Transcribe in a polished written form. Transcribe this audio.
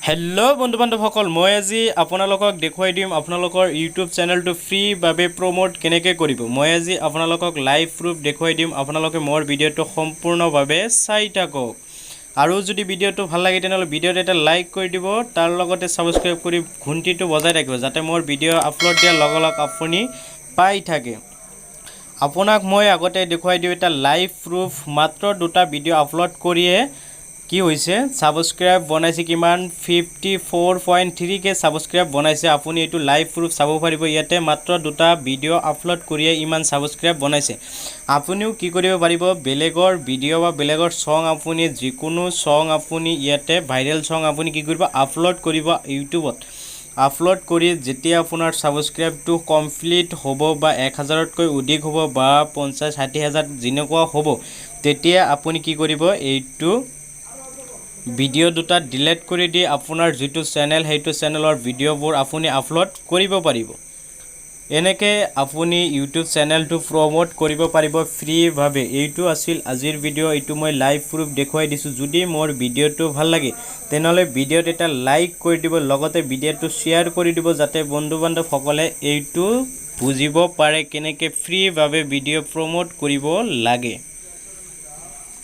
Hello' বন্ধু বান্ধৱসকল, মই আজি আপোনালোকক দেখুৱাই দিম আপোনালোকৰ ইউটিউব চেনেলটো ফ্ৰীভাৱে প্ৰমোট কেনেকৈ কৰিব। মই আজি আপোনালোকক লাইভ প্ৰুফ দেখুৱাই দিম। আপোনালোকে মোৰ ভিডিঅ'টো সম্পূৰ্ণভাৱে চাই থাকক আৰু যদি ভিডিঅ'টো ভাল লাগে, তেনেহ'লে ভিডিঅ'ত এটা লাইক কৰি দিব। তাৰ লগতে ছাবস্ক্ৰাইব কৰি ঘণ্টিটো বজাই ৰাখিব, যাতে মোৰ ভিডিঅ' আপলোড দিয়াৰ লগে লগ আপুনি পাই থাকে। আপোনাক মই আগতে দেখুৱাই দিওঁ এটা লাইভ প্ৰুফ। মাত্ৰ দুটা ভিডিঅ' আপলোড কৰিয়ে কি হৈছে, ছাবস্ক্ৰাইব বনাইছে কিমান, 54.3 K subscribe বনাইছে। আপুনি এইটো লাইভ প্ৰুফ চাব পাৰিব ইয়াতে। মাত্ৰ দুটা ভিডিঅ' আপলোড কৰিয়ে ইমান ছাবস্ক্ৰাইব বনাইছে। আপুনিও কি কৰিব পাৰিব? বেলেগৰ ভিডিঅ' বা বেলেগৰ ছং, আপুনি যিকোনো ছং আপুনি ইয়াতে ভাইৰেল ছং আপুনি কি কৰিব, আপলোড কৰিব। ইউটিউবত আপলোড কৰি যেতিয়া আপোনাৰ ছাবস্ক্ৰাইবটো কমপ্লিট হ'ব বা 1000তকৈ অধিক হ'ব বা 50-60 হাজাৰ যেনেকুৱা হ'ব, তেতিয়া আপুনি কি কৰিব? এইটো ভিডিঅ' দুটা ডিলিট কৰি দি আপোনাৰ যিটো চেনেল, সেইটো চেনেলৰ ভিডিঅ'বোৰ আপুনি আপলোড কৰিব পাৰিব। এনেকৈ আপুনি ইউটিউব চেনেলটো প্ৰমোট কৰিব পাৰিব ফ্ৰীভাৱে। এইটো আছিল আজিৰ ভিডিঅ'। এইটো মই লাইভ প্ৰুফ দেখুৱাই দিছোঁ। যদি মোৰ ভিডিঅ'টো ভাল লাগে, তেনেহ'লে ভিডিঅ'ত এটা লাইক কৰি দিব, লগতে ভিডিঅ'টো শ্বেয়াৰ কৰি দিব, যাতে বন্ধু বান্ধৱসকলে এইটো বুজিব পাৰে কেনেকৈ ফ্ৰীভাৱে ভিডিঅ' প্ৰমোট কৰিব লাগে।